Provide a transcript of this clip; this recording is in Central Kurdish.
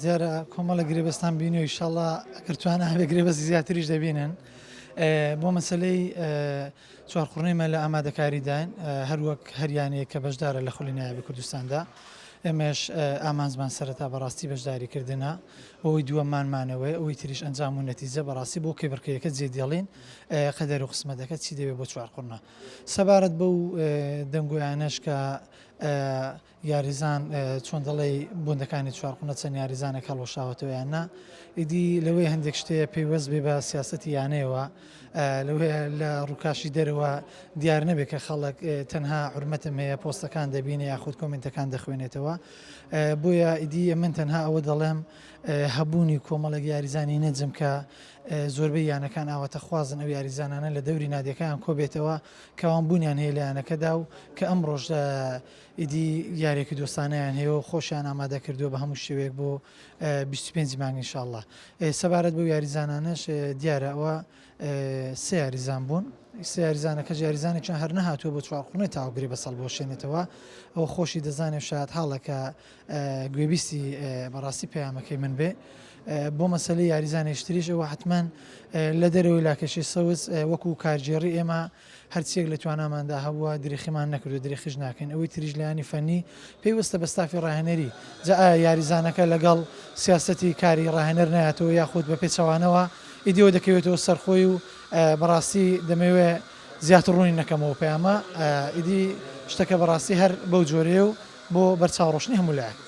دیارە کۆمەڵە گرێبەستان بینیوە ئیشەڵا ئەگەر توانا هەبێ گرێبەستی زیاتریش دەبینن بۆ مەسلەی چوارقوڕنەی مە لە ئامادەکاریداین هەروەک هەریانەیە کە بەشدارە لە خولی نایابی کوردستاندا ئێمەش ئامانجمان سەرەتا بەڕاستی بەشداریکردنە ئەوەی دووەممان مانەوەی ئەوەی تریش ئەنجام و نەتیجە بەڕاستی بۆ کێبڕکێیەکە جێ دێڵین قەدەر و قسمەتەکە چی دەوێت بۆ چوارقوڕنە سەبارەت بەو دەنگۆیانەش کە یاریزان چۆن دەڵێی بۆندەکانی چوارقونە چەند یاریزانێک هەڵوەشاوەتەوە یان نا ئیدی لەوەی هەندێک شتەیە پەیوەست بێ بە سیاسەتی یانەیەوە لەوەیە لە ڕووکاشی دەرەوە دیار نەبێت کە خەڵک تەنها حورمەتم هەیە پۆستەکان دەبینێ یاخود کۆمنتەکان دەخوێنێتەوە بۆیە ئیدی من تەنها ئەوە دەڵێم هەبوونی کۆمەڵێک یاریزانی نەجم کە زۆربەی یانەکان ئاواتە خوازن ئەو یاریزانانە لە دەوری نادیەکەیان کۆبێتەوە کەوان بوونیان هەیە لە یانەکەدا و کە ئەمڕۆش ئیدی یاریەکی دۆستانەیان هەیە و خۆشیان ئامادە کردووە بە هەموو شێوەیەک بۆ 25 مانگ ئینشاءاللە. سەبارەت بەو یاریزانانەش دیارە ئەوە سێ یاریزان بوون سێ یاریزانەکەش یاریزانێکیان هەر نەهاتووە بۆ چوارقوڕنەی تاوە گرێ بەسەڵ بۆشێنێتەوە ئەوە خۆشی دەزانێ و شایەت حاڵە کە گوێبیستی بەڕاستی پەیامەکەی من بێ بۆ مەسەلەی یاریزانێکی تریش ئەوە حتمما لە دەرەوەی لاکێشەی سەوز وەکو کارگێڕی ئێمە هەرچیەک لە تواناماندا هەبووە درێخیمان نەکردو درێخیش ناکەین ئەوەی تریش لایەنی فەنی پەیوەستە بە ستافی ڕاهێنەری جا ئایا یاریزانەکە لەگەڵ سیاسەتی کاری ڕاهێنەر نایەتەوە یاخود بە پێچەوانەوە ئیدیەوە دەکەوێتەوە سەرخۆی و بەڕاستی دەمەوێ زیاتر ڕوونی نەکەمەوە پەیامە ئیدی شتەکە بەڕاستی هەر بەو جۆرەیە و بۆ بەرچاوڕۆشنی هەموو لایەک.